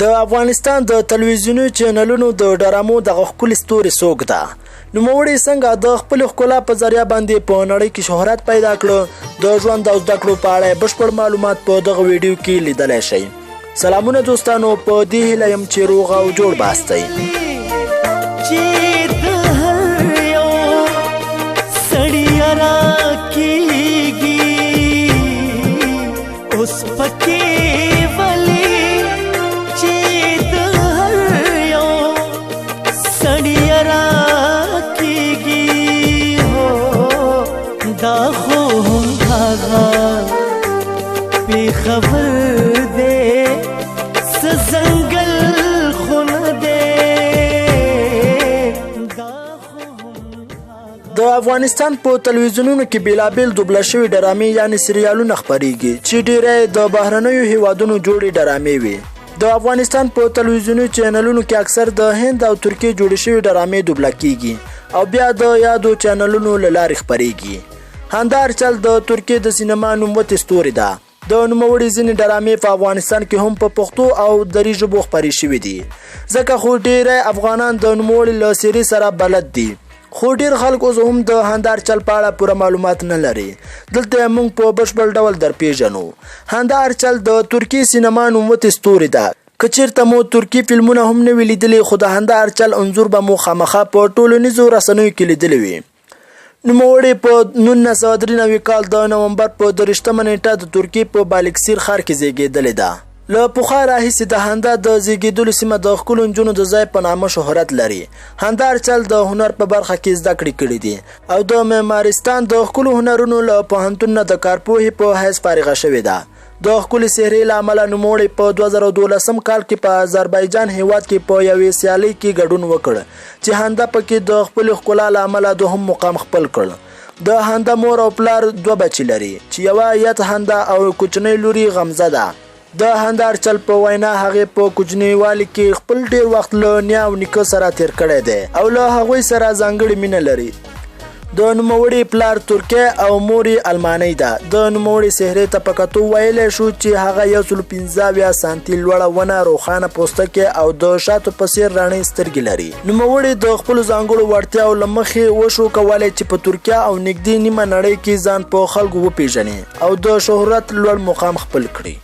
د افغانستان د تلویزیوني چینلونو د ډرامو دغه ښکلې ستورې څوک ده؟ نوموړې څنګه د خپلې ښکلا په ذریعه باندې په نړۍ کې شهرت پیدا کړ؟ د ژوند او زده کړو په اړه بشپړ معلومات په دغه ویډیو کې لیدلی شئ. سلامونه دوستانو، په دې هیله یم چې روغ او جوړ باستئ. چې د هر یو سړي راکېږي اوس پکې ولي، چې د هر یو سړي راکېږي، هو دا خو هم هغه پېښور دی، څه ځنګل خو نه دی. د افغانستان په تلویزیونونو کې بېلابېل دوبله شوي ډرامې یعنې سریالونه خپرېږي چې ډېری د بهرنیو هیوادونو جوړې ډرامې وي. د افغانستان په تلویزیوني چینلونو کې اکثر د هند او ترکیې جوړې شوې ډرامې دوبله کیږي او بیا د یادو چینلونو له لارې خپرېږي. هنده ارچل د ترکیې د سینما نوموتې ستورې ده. د نوموړي ځینې ډرامې په افغانستان کې هم په پښتو او دري ژبو خپرې شوې دي، ځکه خو ډېری افغانان د نوموړي له څېرې سره بلد دي. خو ډېر خلک اوس هم د هنده ارچل په اړه پوره معلومات نه لري. دلته یې موږ په بشپړ ډول درپېژنو. هنده ارچل د ترکیې سینما نوموتې ستورې ده. که چېرته مو ترکي فلمونه هم نه وي لیدلي، خو د هنده ارچل انځور به مو خامخا په ټولنیزو رسنیو کې لیدلی وي. نوموړې په 1993 کال د نومبر په 23مه نېټه د ترکیې په بالکسیر ښار کې زیږېدلې ده. له پخوا راهیسې د هنده د زیږېدلو سیمه د ښکلو نجونو د ځای په نامه شهرت لري. هنده ارچل د هنر په برخه کې زده کړې کړې دي او د معمارستان د ښکلو هنرونو له پوهنتون نه د کارپوهې په حیث فارغه شوې ده. د ښکلې څهرې له امله نوموړې په 2012 کال کې په آذربایجان هیواد کې په یوې سیالۍ کې ګډون وکړ چې هنده پکې د خپلې ښکلا له امله دوهم مقام خپل کړ. د هنده مور او پلار دوه بچي لري چې یوه یت هنده او کوچنۍ لور یې غمزه ده. د هنده ارچل په وینا هغې په کوچنیوالي کې خپل ډېر وخت له نیا او نیکه سره تېر کړی دی او له هغوی سره ځانګړې مینه لري. د نوموړي پلار ترکی او مور یې المانۍ ده. د نوموړي څهرې ته په کتو ویلی شو چې هغه 175 سانتي لوړه ونه، روښانه پوستکی او د شاتو په څېر رڼې سترګې لري. نوموړي د خپلو ځانګړو وړتیاو له مخې وشو کولی چې په ترکیه او نږدې نیمه نړۍ کې ځان په خلکو وپېژني او د شهرت لوړ مقام خپل کړي.